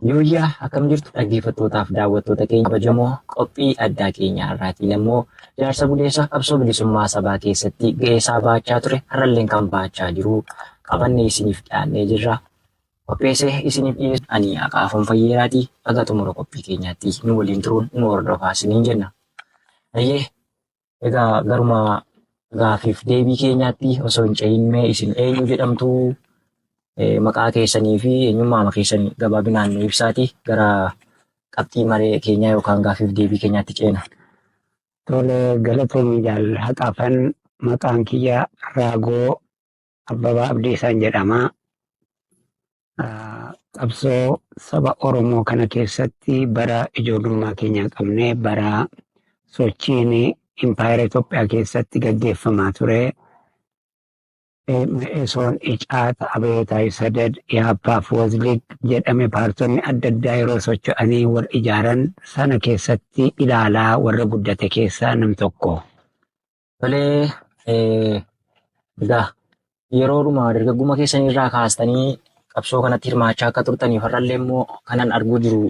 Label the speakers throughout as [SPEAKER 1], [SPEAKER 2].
[SPEAKER 1] Yooyyaa, akkam jirtu dhaggeeffattootaaf daawwattoota keenya kabajamoo? Qophii addaa keenya har'aatiin immoo jaarsa buleessa qabsoo bilisummaa sabaa keessatti ga'ee isaa baachaa ture, har'alleen kan baachaa jiru qabannee isiniif dhiyaannee jirra. Qopheessee isiniif dhiyeessu ani Aqaafoon Fayyeeraati. Haga xumura qophii keenyaatti nu waliin turuun nu hordofaa isiniin jenna. Hayyee, egaa garuma gaafiif deebii keenyaatti osoo hin ce'in, mee isin eenyu jedhamtu? Maqaa keessanii fi eenyummaa keessan gabaabinaan nu ibsaati gara qabxii maree keenyaa yookaan gaafiif deebii keenyaatti ceena.
[SPEAKER 2] Tole, galatoomii jaal Haqaafan. Maqaan kiyya Raagoo Abbabaa Abdiisaan jedhama. Qabsoo saba Oromoo kana keessatti bara ijoollummaa keenya qabnee, bara sochiin impaayera Itoophiyaa keessatti gaggeeffamaa ture, Me'esoon, Icaat, Abiyootaay Sadad, Ihaappaaf Wazlig jedhame, paartonni adda addaa yeroo socho'anii wal ijaaran sana keessatti ilaalaa warra guddate keessaa nam tokko.
[SPEAKER 1] Tolee, egaa yeroodhuma dargaggummaa keessan irraa kaastanii qabsoo kanatti hirmaachaa akka turtaniif har'allee immoo kanan arguu jiru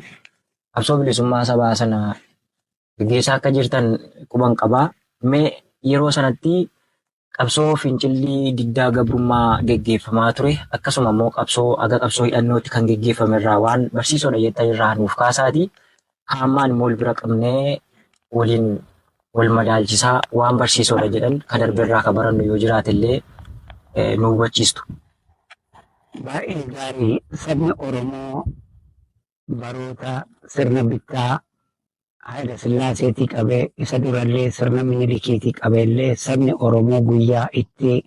[SPEAKER 1] qabsoo bilisummaa sabaa sana gaggeessaa akka jirtan quban qabaa. Mee yeroo sanatti qabsoo fincilli diddaa gabrummaa geggeeffamaa ture, akkasuma immoo qabsoo haga qabsoo hidhannootti kan geggeeffame irraa waan barsiisoodha jettan irraa nuuf kaasaati. Hammaan immoo wal bira qabnee waliin wal madaalchisaa waan barsiisoodha jedhan ka darbe irraa ka barannu yoo jiraate illee nu hubachiistu.
[SPEAKER 2] Baay'ee gaarii. Sabni Oromoo baroota sirna bittaa Haayila Sillaaseetii qabee, isa durallee sirna Minilikiitii qabeellee, sabni Oromoo guyyaa itti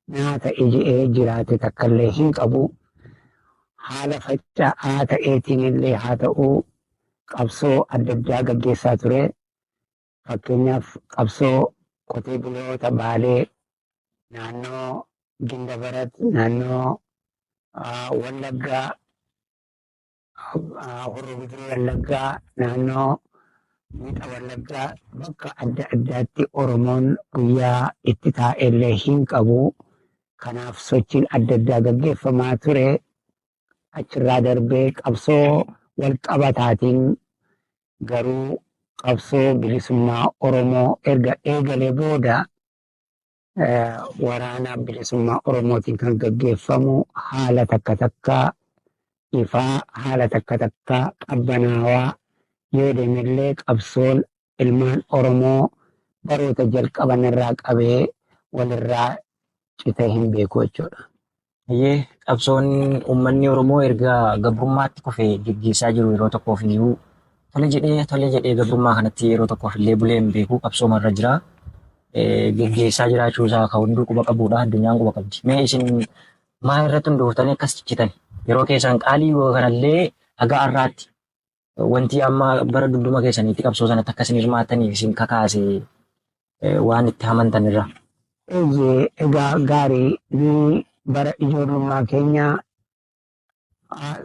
[SPEAKER 2] nyaata ija'ee jiraate takkallee hin qabu. Haala faca'aa ta'eetiin illee haa ta'u, qabsoo adda addaa gaggeessaa ture. Fakkeenyaaf, qabsoo qotee buloota Baalee naannoo Gindabarat, naannoo Wallaggaa, Horroo Guduruu Wallaggaa, naannoo Lixa Wallaggaa, bakka adda addaatti Oromoon guyyaa itti taa'ellee hin qabu. Kanaaf sochiin adda addaa gaggeeffamaa ture. Achirraa darbee qabsoo walqabataatiin garuu qabsoo bilisummaa Oromoo erga eegalee booda waraana bilisummaa Oromootiin kan gaggeeffamu haala takka takka ifaa, haala takka takka qabbanaawaa yoo deemellee, qabsoon ilmaan Oromoo baroota jalqaban irraa qabee walirraa citee hin beeku jechuudha.
[SPEAKER 1] Hayyee, qabsoon uummanni Oromoo erga gabrummaatti kufee geggeessaa jiru yeroo tokkoof iyyuu tole jedhee tole jedhee gabrummaa kanatti yeroo tokkoof illee bulee hin beeku, qabsooma irra jira. Geggeessaa jiraachuu isaa kan hunduu quba qabudha. Addunyaan quba qabdi. Mee isin maa irratti hundooftanii akkas ciccitan? Yeroo keessan qaalii kanallee haga har'aatti wanti amma bara dulluma keessaniitti qabsoo sanatti akka isin hirmaattaniif isin kakaase waan itti amantan irraa.
[SPEAKER 2] Eeyyee, egaa gaarii. Ni bara ijoollummaa keenya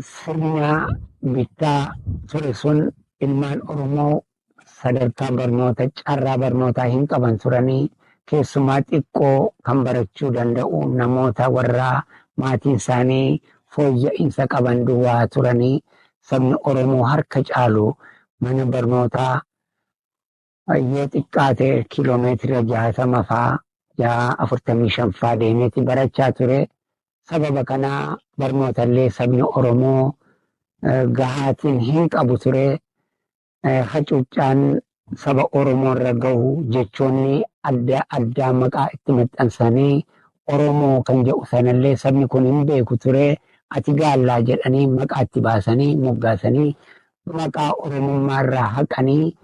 [SPEAKER 2] sirna bittaa ture sun ilmaan Oromoo sadarkaa barnoota, carraa barnootaa hin qaban turanii. Keessumaa xiqqoo kan barachuu danda'u namoota warra maatiin isaanii fooyya'insa qaban duwwaa turanii. Sabni Oromoo harka caalu mana barnootaa yoo xiqqaate kiiloomeetira 60 faa, 45 faa deemeeti barachaa ture. Sababa kanaa barnootallee sabni Oromoo gahaatiin hin qabu ture. Hacuuccaan saba Oromoo irra gahu, jechoonni adda addaa maqaa itti maxxansanii, Oromoo kan jedhu sanallee sabni kun hin beeku ture. Ati gaallaa jedhanii maqaa itti baasanii moggaasanii, maqaa Oromummaa irraa haqanii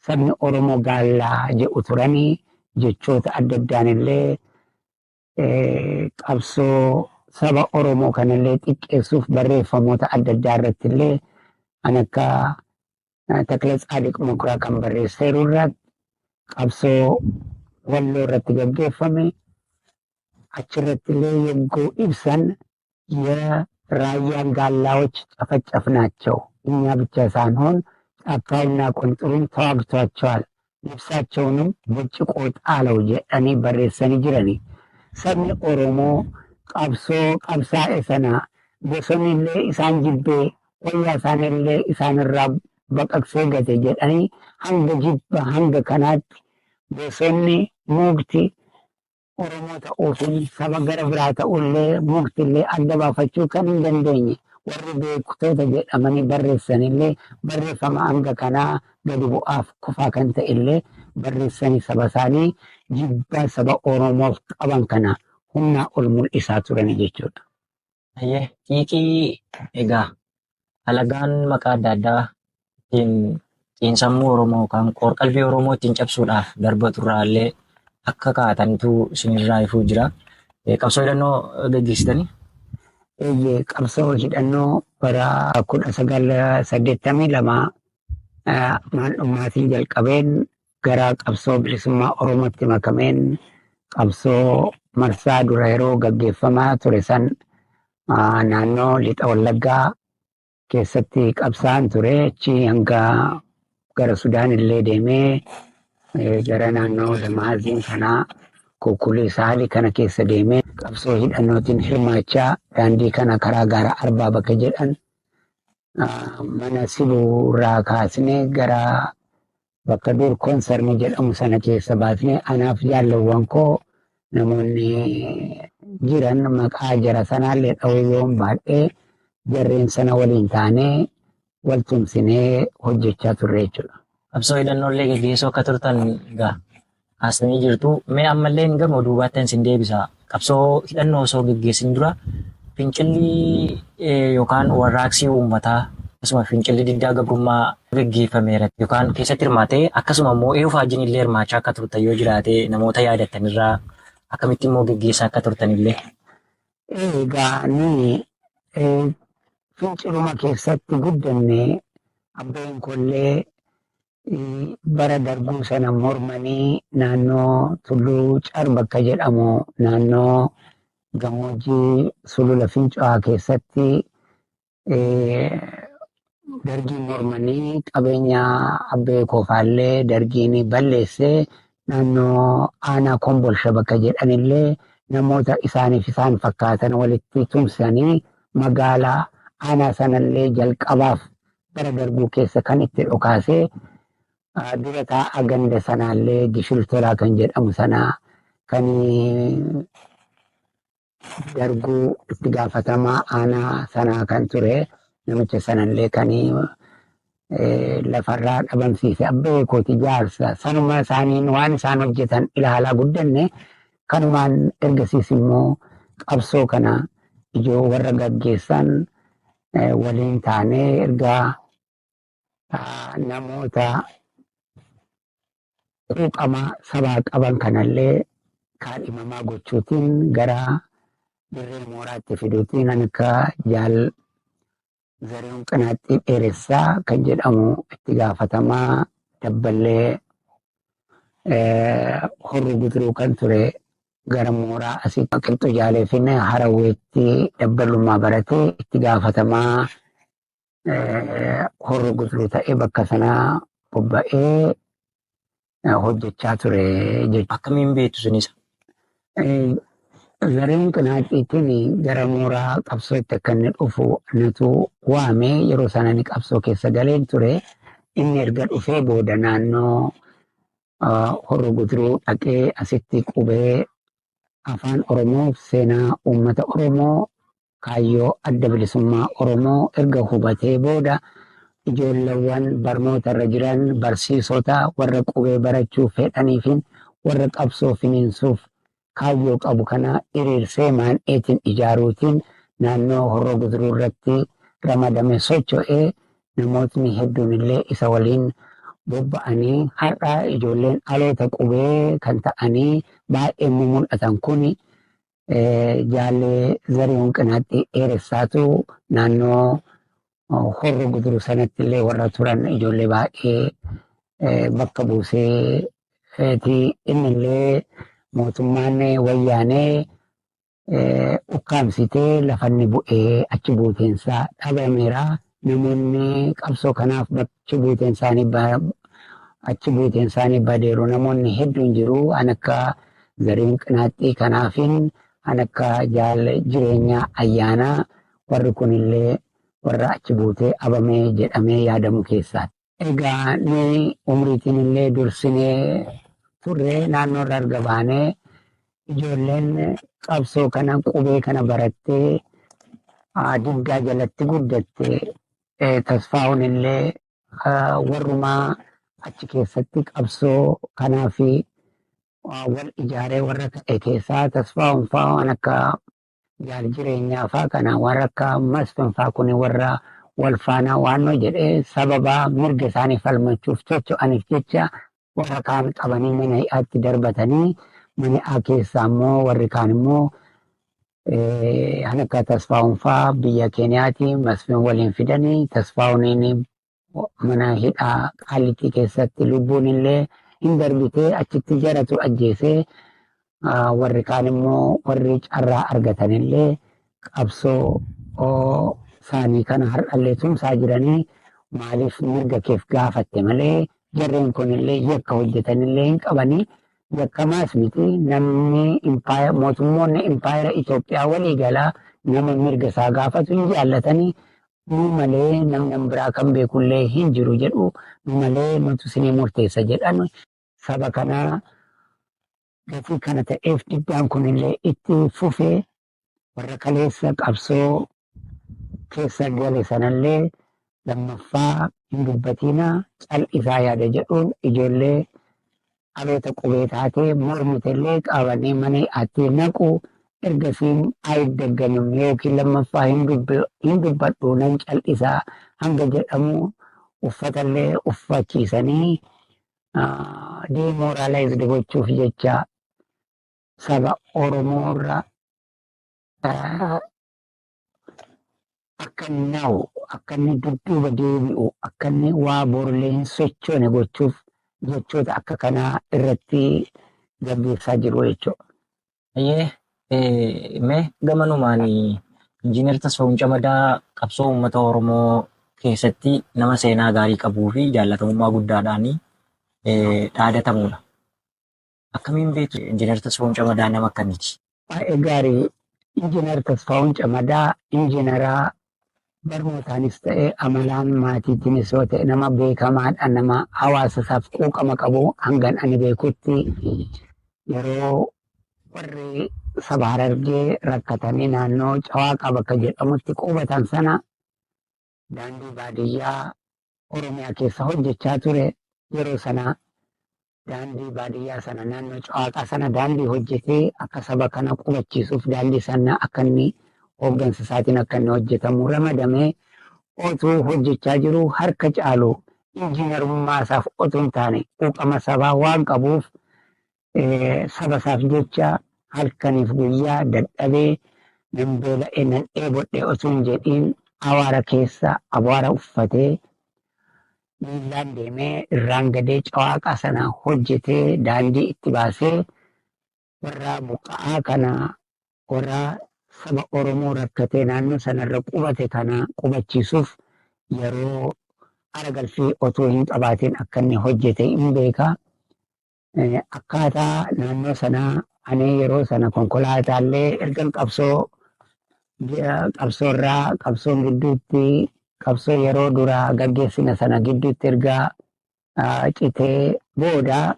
[SPEAKER 2] sabni Oromoo gaallaa jedhu turanii. Jechoota adda addaan illee qabsoo saba Oromoo kanallee xiqqeessuuf barreeffamoota adda addaa irratti illee, kan akka Takla Tsaadiq Mokuraa kan barreesseeru irratti, qabsoo Walloo irratti gaggeeffame achirratti illee yogguu ibsan, የራያን ጋላዎች ጨፈጨፍናቸው፣ እኛ ብቻ ሳንሆን ጫካውና ቆንጥሩም ተዋግቷቸዋል፣ ልብሳቸውንም ቦጭቆ ጣለው jedhanii barreessanii jirani. Sabni Oromoo qabsoo qabsaa'e sana bosonni illee isaan jibbee Wayyaa isaaniillee isaanirraa baqaqsee gate jedhanii hanga jibba hanga kanaatti bosonni mukti Oromoo ta'uufi saba gara biraa ta'ullee muktillee adda baafachuu kan hin dandeenye warri beektoota jedhamanii barreessanillee barreeffama hanga kanaa gadi bu'aaf kufaa kan ta'ellee barreessanii saba isaanii jibba saba Oromoof qaban kana humnaa ol mul'isaa turani jechuudha.
[SPEAKER 1] Hayyee xiiqii egaa alagaan maqaa adda addaa ittiin xiinsammuu Oromoo yookaan qoor-qalbii Oromoo ittiin cabsuudhaaf darbatu irraa illee akka kaatantu isinirraa ifuu jira. Qabsoo hidhannoo gaggeessitanii?
[SPEAKER 2] Eeyyee, qabsoo hidhannoo bara 1982 maandhummaatiin jalqabeen gara qabsoo bilisummaa Oromootti makameen qabsoo marsaa dura yeroo gaggeeffamaa ture san naannoo lixa Wallaggaa keessatti qabsaa'an ture. Achi hanga gara Sudaan illee deemee gara naannoo Damaaziin kanaa Kukkulii Saalii kana keessa deemee qabsoo hidhannootiin hirmaachaa daandii kana karaa gaara Arbaa bakka jedhan mana Sibuu irraa kaasnee gara bakka dur konsarni jedhamu sana keessa baasnee anaaf jaallawwan koo namoonni jiran maqaa jara sanaallee dha'uu yoon baadhee jarreen sana waliin taanee wal tumsinee hojjechaa turre jechuudha.
[SPEAKER 1] Qabsoo hidhannoolee gaggeessuu akka turtan egaa kaastanii jirtu. Mee ammallee gama duubaatti isin deebisa. Qabsoo hidhannoo osoo gaggeessin dura fincilli yookaan warraaqsi uummataa akkasuma fincilli diddaa gabrummaa gaggeeffameera yookaan keessatti hirmaatee akkasuma immoo eenyu faajjiin illee hirmaachaa akka turtan yoo jiraate namoota yaadattanirraa akkamitti immoo gaggeessaa akka turtanillee.
[SPEAKER 2] Egaa nuyi finciluma keessatti guddanne. Abbeen kollee bara darbuu sana mormanii naannoo Tulluu Car bakka jedhamu naannoo gammoojjii sulula Fincaa'aa keessatti dargii mormanii qabeenya abbee koofaallee dargiin balleessee naannoo aanaa Kombolsha bakka jedhanillee namoota isaaniif isaan fakkaatan walitti tumsanii magaalaa aanaa sanallee jalqabaaf bara darbuu keessa kan itti dhokaasee dura taa'aa ganda sanaallee Gishul Tolaa kan jedhamu sana kan darguu itti gaafatamaa aanaa sanaa kan ture namicha sanallee kan lafarraa dhabamsiise abbee kooti jaarsa sanuma isaaniin waan isaan hojjetan ilaalaa guddanne. Kanumaan ergasiis immoo qabsoo kana ijoo warra gaggeessan waliin taanee erga namoota quuqama sabaa qaban kanallee kaadhimamaa gochuutiin gara dirree mooraatti fiduutiin kan akka Jaal Zarihuun Qinaaxxii Dheeressaa kan jedhamu itti gaafatamaa dabballee Horroo Guduruu kan ture gara mooraa asii Qilxuu Jaaleefin Harawweetti dabballummaa baratee itti gaafatamaa Horroo Guduruu ta'ee bakka sanaa bobba'ee hojjechaa ture jechuudha.
[SPEAKER 1] Akkamiin beektu sunis?
[SPEAKER 2] Zarihuun Qinaaxxiitiin gara mooraa qabsootti akka inni dhufu natu waame. Yeroo sana inni qabsoo keessa galeen ture. Inni erga dhufee booda naannoo Horroo Guduruu dhaqee asitti qubee afaan Oromoo seenaa uummata Oromoo kaayyoo adda bilisummaa Oromoo erga hubatee booda ijoolleewwan barnoota irra jiran barsiisota warra qubee barachuu fedhaniifin warra qabsoo finiinsuuf kaayyoo qabu kana hiriirsee maan'eetiin ijaaruutiin naannoo Horroo Guduruu irratti ramadame socho'ee namootni hedduun illee isa waliin bobba'anii har'a ijoolleen dhaloota qubee kan ta'anii baay'een mul'atan kun Jaallee Zarihuun Qinaaxxii Dheeressaatu naannoo Horroo Guduruu sanatti illee warra turan ijoollee baay'ee bakka buusee inni illee mootummaan wayyaanee ukkaamsitee lafa inni bu'ee achi buuteensaa dhabameera. Namoonni qabsoo kanaaf achi buuteen isaanii achi buuteen isaanii badeeru namoonni hedduun jiru. An akka Zarihuun Qinaaxxii kanaafin an akka Jaal Jireenyaa Ayyaanaa warri kunillee warra achi buutee abamee jedhamee yaadamu keessaa. Egaa nuyi umriitiin illee dursinee turre naannoo irra erga baanee ijoolleen qabsoo kana qubee kana barattee diddaa jalatti guddatte. Tasfaa'uun illee warrumaa achi keessatti qabsoo kanaa fi wal ijaaree warra ka'e keessaa Tasfaa'uun fa'aa waan akka jaal jireenyaa fa'aa kana warra akka Masfin fa'aa kun warra wal faana waannoo jedhee sababa mirga isaanii falmachuuf socho'aniif jecha warra kaan qabanii mana hidhaatti darbatanii, mana hidhaa keessaa immoo warri kaan immoo kan akka Tasfaa'uun fa'aa biyya Keeniyaati Masfin waliin fidanii, Tasfaa'uun mana hidhaa Qaallittii keessatti lubbuun illee hin darbitee, achitti jaratu ajjeesee. Warri kaan immoo warri carraa argatanillee qabsoo isaanii kana har'allee tumsaa jiranii, maaliif mirga keef gaafatte malee jarreen kunillee yakka hojjetanillee hin qabanii, yakkamaas miti. Namni mootummoonni impaayera Itoophiyaa walii galaa nama mirga isaa gaafatu hin jaallatanii, nu malee namni biraa kan beekullee hin jiru jedhu, nu malee nutu isinii murteessa jedhan. Saba kanaa gatii kana ta'eef diddaan kunillee itti fufee warra kaleessa qabsoo keessa gale sanallee lammaffaa hin dubbatiina, cal'isaa yaada jedhuun ijoollee dhaloota qubee taatee mormitellee qabanii mana hidhaatti naqu. Ergasiin ayiddaggamim yookiin lammaffaa hin dubbadhu, nan cal'isaa hanga jedhamu uffatallee uffachiisanii demoralized gochuuf jecha saba Oromoo irra akka inni na'u, akka inni dudduuba deebi'u, akka inni waa borlee hin sochoone gochuuf jechoota akka kanaa irratti gaggeessaa jiru jechuudha.
[SPEAKER 1] Ayyee, mee gamanumaan Injiinar Tasfaa'uun Camadaa qabsoo uummata Oromoo keessatti nama seenaa gaarii qabuu fi jaallatamummaa guddaadhaan dhaadatamudha. Akkamiin beektu, Injiinar Tasfaa'uun Camadaa nama akkamiiti?
[SPEAKER 2] Baay'ee gaarii. Injiinar Tasfaa'uun Camadaa injiinaraa barnootaanis ta'e amalaan maatiitiinis yoo ta'e nama beekamaadha, nama hawaasa isaaf quuqama qabu. Hangan ani beekutti yeroo warri saba Harargee rakkatanii naannoo Cawaaqaa bakka jedhamutti qubatan sana daandii baadiyyaa Oromiyaa keessa hojjechaa ture. Yeroo sana daandii baadiyyaa sana, naannoo Cawaaqaa sana daandii hojjetee akka saba kana qubachiisuuf daandii sana akka inni hooggansa isaatiin akka inni hojjetamu ramadamee otuu hojjechaa jiru, harka caalu injiinarummaa isaaf otoo hin taane quuqama sabaa waan qabuuf saba isaaf jecha halkaniif guyyaa dadhabee, nan beela'e, nan dheebodhe osoo hin jedhiin, awaara keessa awaara uffatee miillaan deemee irraan gadee Cawaaqaa sana hojjetee daandii itti baasee warra buqqa'aa kana, warra saba Oromoo rakkatee naannoo sanarra qubate kana qubachiisuuf yeroo ara galfii otoo hin qabaatiin akka inni hojjete hin beeka. Akkaataa naannoo sanaa ani yeroo sana konkolaataallee ergan qabsoo qabsoorraa qabsoon gidduutti, qabsoo yeroo duraa gaggeessina sana gidduutti erga citee booda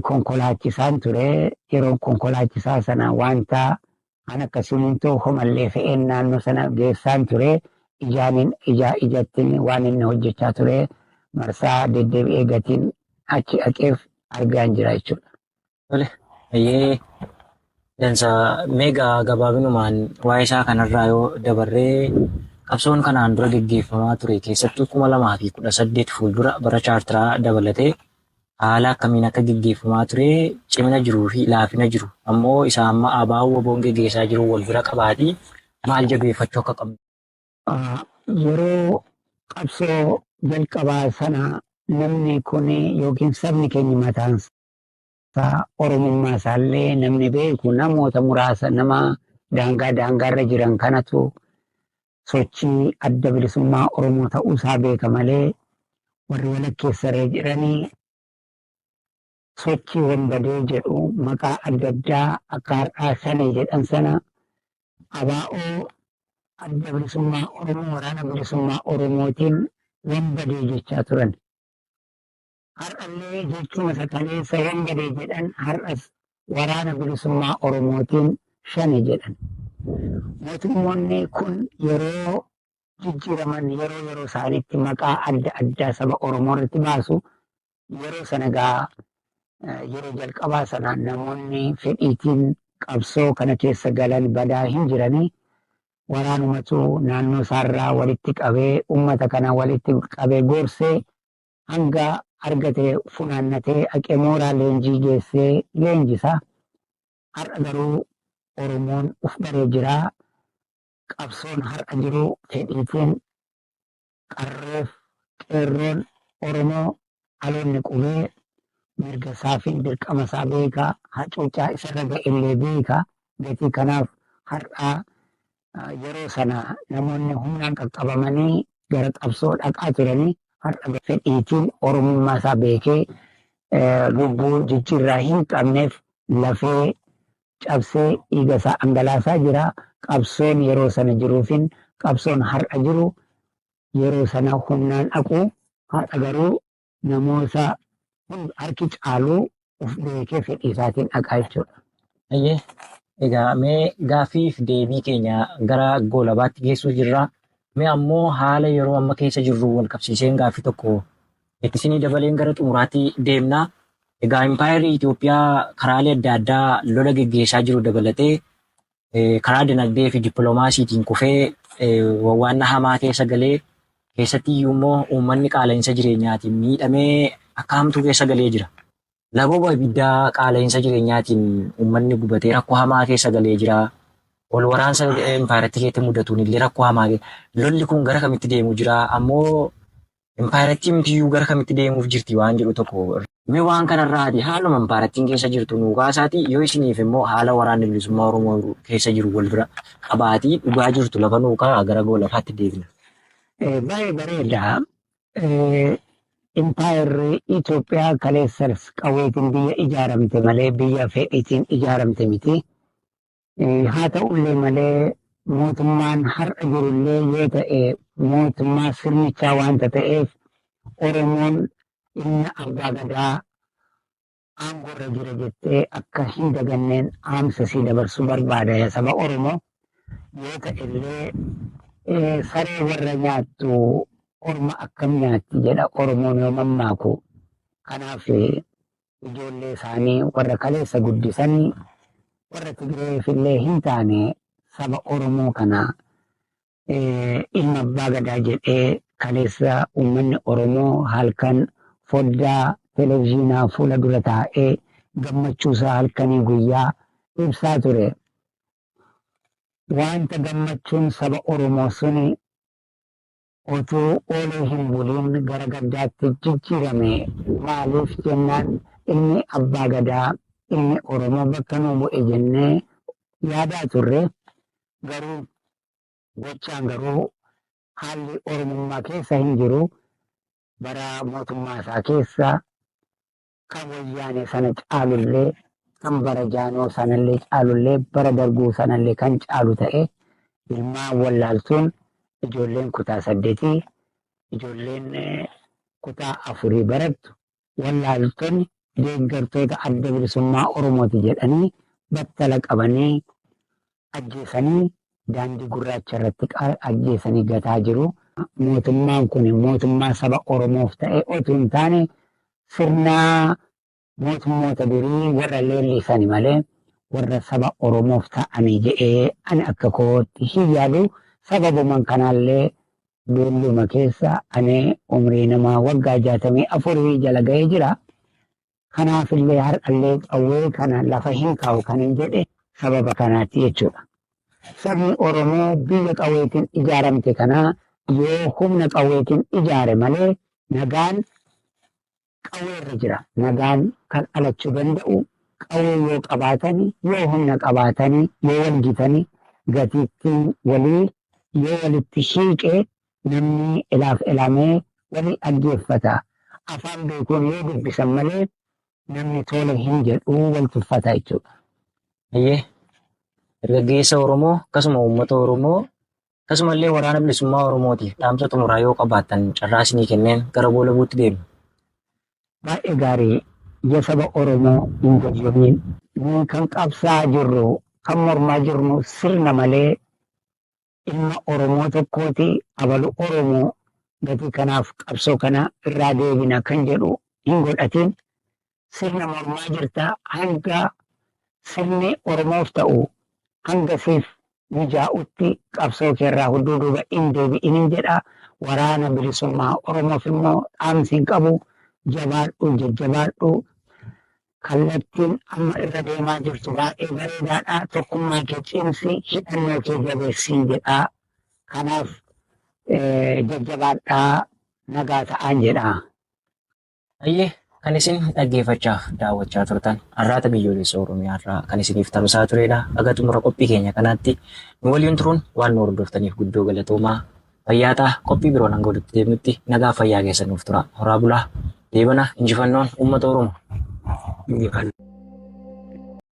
[SPEAKER 2] konkolaachisaan ture. Yeroo konkolaachisaa sana wanta kan akka simintoo homallee fe'een naannoo sana geessaan ture. Ijaanin ijaa ijattiin waan inni hojjechaa ture marsaa deddeebi'ee gatiin achi dhaqeef argaan jira jechuudha.
[SPEAKER 1] Tole, ayyee, dansa. Meegaa gabaabinumaan waa'ee isaa kanarraa yoo dabarree, qabsoon kanaan dura geggeeffamaa ture, keessattuu 2018 fuuldura bara chaartiraa dabalatee, haala akkamiin akka geggeeffamaa ture, cimina jiruu fi laafina jiru ammoo isa amma ABO WBOn geggeessaa jiru wal bira qabaatii maal jabeeffachuu akka qabnu.
[SPEAKER 2] Yeroo qabsoo jalqabaa sana namni kun yookiin sabni keenya mataan isaa Oromummaa isaallee namni beeku namoota muraasa, nama daangaa daangaarra jiran kanatu sochii Adda Bilisummaa Oromoo ta'uusaa beeka malee warri walakkeessarra jiranii sochii wanbadee jedhu maqaa adda addaa akka har'aa Shanee jedhan sana ABO. Adda Bilisummaa Oromoo, Waraana Bilisummaa Oromootiin wanbadee jechaa turan. Har'allee jechuma isa kaleessa wanbadee jedhan har'as Waraana Bilisummaa Oromootiin Shane jedhan. Mootummoonni kun yeroo jijjiiraman yeroo yeroo isaaniitti maqaa adda addaa saba Oromoo irratti baasu. Yeroo sana egaa yeroo jalqabaa sana namoonni fedhiitiin qabsoo kana keessa galan badaa hin jiranii. Waraanumatu naannoo isaarraa walitti qabee uummata kana walitti qabee gorsee hanga argate funaannatee haqee mooraa leenjii geessee leenjisa. Har'a garuu Oromoon uf baree jira. Qabsoon har'a jiru fedhiitiin qarreef qeerroon Oromoo dhaloonni qubee mirga isaa fi dirqama isaa beeka, hacuuccaa isarra ga'ellee beeka. Gatii kanaaf har'a yeroo sana namoonni humnaan qaqqabamanii gara qabsoo dhaqaa turanii har'a fedhiitiin Oromummaa isaa beekee lubbuu jijjiirraa hin qabneef lafee cabsee dhiiga isaa dhangalaasaa jira. Qabsoon yeroo sana jiruufin qabsoon har'a jiru yeroo sana humnaan dhaqu, har'a garuu namoota harki caalu uf beekee fedhii isaatiin dhaqaa jechuudha.
[SPEAKER 1] Ayyee, egaa mee gaaffiif deebii keenya gara goolabaatti geessuu jirra. Mee ammoo haala yeroo amma keessa jirru wal qabsiiseen gaaffii tokko itti isinii dabaleen gara xumuraatti deemna. Egaa impaayerri Itoophiyaa karaalee adda addaa lola geggeessaa jiru dabalatee karaa dinagdee fi dippiloomaasiitiin kufee wawwaannaa hamaa keessa galee, keessatti iyyuu immoo uummanni qaala'insa jireenyaatiin miidhamee akka hamtuu keessa galee jira. Labooba ibiddaa qaala'insa jireenyaatiin uummanni gubatee rakkoo hamaa keessa galee jira. Wal waraansa impaayerattii keessatti mudatuun illee rakkoo hamaa. Lolli kun gara kamitti deemu jira? Ammoo impaayerattiin mitiyyuu gara kamitti deemuuf jirti waan jedhu tokko. Mee waan kanarraati haaluma impaayerattiin keessa jirtu nuu kaasaati, yoo isiniif immoo haala Waraanni Bilisummaa Oromoo keessa jiru wal bira qabaatii dhugaa jirtu lafa nuu kaa'a, gara goolafaatti deebina.
[SPEAKER 2] Baay'ee bareeda. Impaayerri Itoophiyaa kaleessas qawweetiin biyya ijaaramte malee biyya fedhiitiin ijaaramte miti. Haa ta'ullee malee mootummaan har'a jirullee yoo ta'e mootummaa sirnichaa waanta ta'eef Oromoon ilma abbaa gadaa aangoorra jira jettee akka hin daganneen dhaamsa sii dabarsuu barbaada yaa saba Oromoo. Yoo ta'ellee saree warra nyaattu orma akkam nyaatti jedha Oromoon yoo mammaaku. Kanaaf ijoollee isaanii warra kaleessa guddisanii warra Tigireef illee hin taane saba Oromoo kana ilma abbaa gadaa jedhee kaleessa uummanni Oromoo halkan foddaa televezyiinaa fuula dura taa'ee gammachuusaa halkanii guyyaa ibsaa ture. Wanta gammachuun saba Oromoo suni otuu oolee hin buliin gara gaddaatti jijjiirame. Maaliif jennaan ilmi abbaa gadaa, ilmi Oromoo bakka nuu bu'e jennee yaadaa turre, garuu gochaan garuu haalli Oromummaa keessa hin jiru. Bara mootummaa isaa keessa kan Wayyaanee sana caalullee, kan bara Jaanoo sanallee caalullee, bara Darguu sanallee kan caalu ta'e ilmaan wallaaltuun ijoolleen kutaa 8, ijoolleen kutaa 4 barattu wallaaltonni deeggartoota Adda Bilisummaa Oromooti jedhanii battala qabanii ajjeesanii daandii gurraacha irratti ajjeesanii gataa jiru. Mootummaan kun mootummaa saba Oromoof ta'e otuu hin taane sirna mootummoota durii warra leellisani malee warra saba Oromoof ta'anii jedhee ani akka kootti hin yaadu. Sababumaan kanaallee dulluma keessa ani umrii namaa waggaa 64 jala ga'ee jira. Kanaafillee har'allee qawwee kana lafa hin kaa'u kan hin jedhe sababa kanaatti jechuudha. Sabni Oromoo biyya qawweetiin ijaaramte kana yoo humna qawweetiin ijaare malee nagaan qawweerra jira. Nagaan kan dhalachuu danda'u qawwee yoo qabaatani, yoo humna qabaatani, yoo wal gitani, gatiittiin walii yoo walitti hiiqe namni ilaaf ilaamee walii dhaggeeffata. Afaan beekuun yoo dubbisan malee namni tole hin jedhu, wal tuffata jechuudha.
[SPEAKER 1] Ayyee, dargaggeessa Oromoo akkasuma uummata Oromoo. Akkasumallee waraana bilisummaa Oromootiif dhaamsa xumuraa yoo qabaattan carraa isinii kenneen gara goolabuutti deemna.
[SPEAKER 2] Baay'ee gaarii ija saba Oromoo hin jajjabiin. Nuyi kan qabsaa'aa jirru kan mormaa jirru sirna malee ilma Oromoo tokkooti abalu Oromoo gatii kanaaf qabsoo kana irraa deebina kan jedhu hin godhatin sirna mormaa jirta hanga sirni Oromoof ta'u hanga siif mijaa'utti qabsoo keerraa hudduu duuba hin deebi'inin jedha. Waraana bilisummaa Oromoof immoo dhaamsi hin qabu jabaadhu jajjabaadhu kallattiin amma irra deemaa jirtu baay'ee bareedaadha. Tokkummaa kee cimsi hidhannoo kee jabeessiin jedha. Kanaaf jajjabaadhaa nagaa ta'aan jedha.
[SPEAKER 1] Hayyee kan isin dhaggeeffachaaf daawwachaa turtan Arraata Biyyoolessa Oromiyaa irraa kan isiniif tamsa'aa turedha. Haga xumura qophii keenya kanaatti nu waliin turuun waan nu hordoftaniif guddoo galatoomaa. Fayyaa ta'a qophii biroon hanga walitti deemnutti nagaa fayyaa keessan nuuf tura. Horaa bulaa. Deebana injifannoon uummata Oromoo.
[SPEAKER 2] Injifannoo.